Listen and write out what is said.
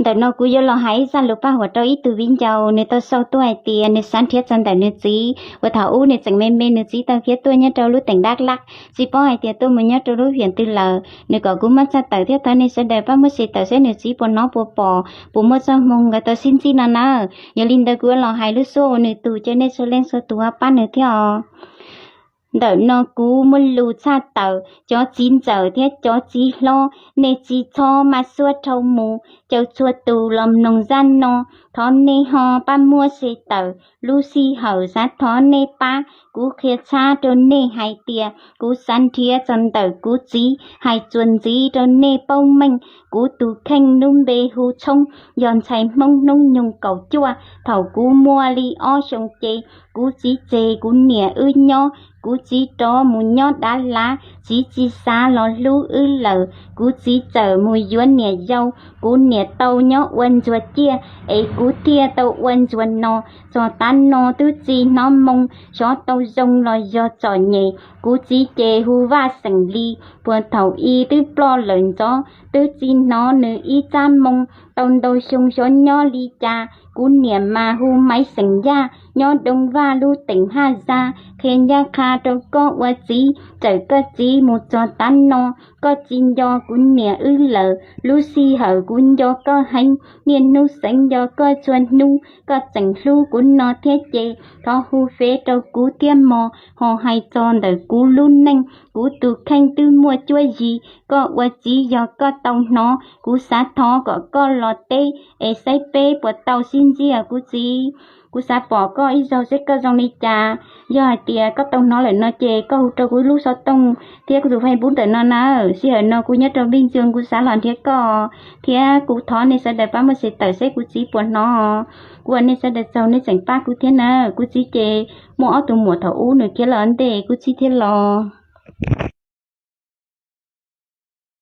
Ntawm no kuv yuav los hais ib zaj lus paj huam rau ib tug viv ncaus, nws tau sau tuaj hais tias nws xav nrhiav txog ntawm nws txiv uas thaum ub nws tseem me me nws txiv tau khiav tuaj nyob rau lub teem Dab Laj, tsis paub hais tias tuaj mus nyob rau lub hiam twg lawm. Nws kom kuv muab tshaj tawm thiab thov nej sawv daws pab muab share tawm saib nws txiv puas hnov puas pom puas muaj txoj hmoo nkawd tau sib ntsib no nawb. Yog li ntawd kuv yuav los hais lub suab uas nws tus ces nej txhua leej txhua tus ho pab nws thiab os. Ntawm no kuv muaj lus tshaj tawm cov txiv ntxawm thiab cov txiv hlob, nej tsis txhob maj xuab dhau mus caw txhua tus los mloog zaj no. Thov nej ho pab muab share tawm, lub sij hawm xav thov nej pab. Kuv qhia txhab rau nej hais tias kuv xav nrhiav txog ntawm kuv txiv. Hais txuas ntxiv rau nej paub meej, kuv tus kheej lub npe hu Tshoob, yog ntxhais Hmoob hnub nyoog kaum cuaj. Thaum kuv muaj li ob xyoos ces kuv txiv tseg kuv niam wb nyob. Kuv txiv rov mus nyob Dav Lav, txiv tsis xav los hlub wb lawm. Kuv txiv txawm mus yuav niam yau, kuv niam tau nyob ua ntsuag ciaj es kuv thiaj tau ua ntsuag no. Txog tav no twb tsis hnov moo, xyov tau zoo los yog txom nyem. Kuv txiv ces hu Vaj Xeem Lis, puag thaum i twb ploj lawm ntxov twb tsis hnov nws ib tsab moo. Tau ntau xyoo xyov nyob li cas, kuv niam mas hu Maiv Xeem Yaj, nyob Doo Vaj lub teem Haj Zaj. Qhia ncaj qha rau koj ua txiv, txawm koj txiv mus txog tav no koj tsis nco kuv niam wb lawm. Lub sij hawm kuv nco koj heev, niaj hnub xeev nco koj txhua hnub. Koj tseem hlub kuv no thiab ces thov hu fev rau kuv thiab mog, ho hais txog ntawm kuv lub neej. Kuv tus kheej twb muaj cuab yig, koj ua txiv yog koj tau hnov, kuv xav thov kom koj los teb es saib peb puas tau sib ntsib os kuv txiv. Kuv xav pom koj ib zaug seb koj zoo li cas. Yog hais tias koj tau hnov lawm no ces koj hu rau kuv lub xov tooj thiab kuv tus Facebook ntawm no na. Sij hawm no kuv nyob rau Vij Ntswg, kuv xav los nrhiav koj thiab kuv thov nej sawv daws pab muab share tawm seb kuv txiv puas hnov. Kuv ua nej sawv daws tsaug, nej tseem pab kuv thiab na. Kuv txiv ces muaj ob tug muam thaum ub nws khiav los ntej kuv txiv thiab los.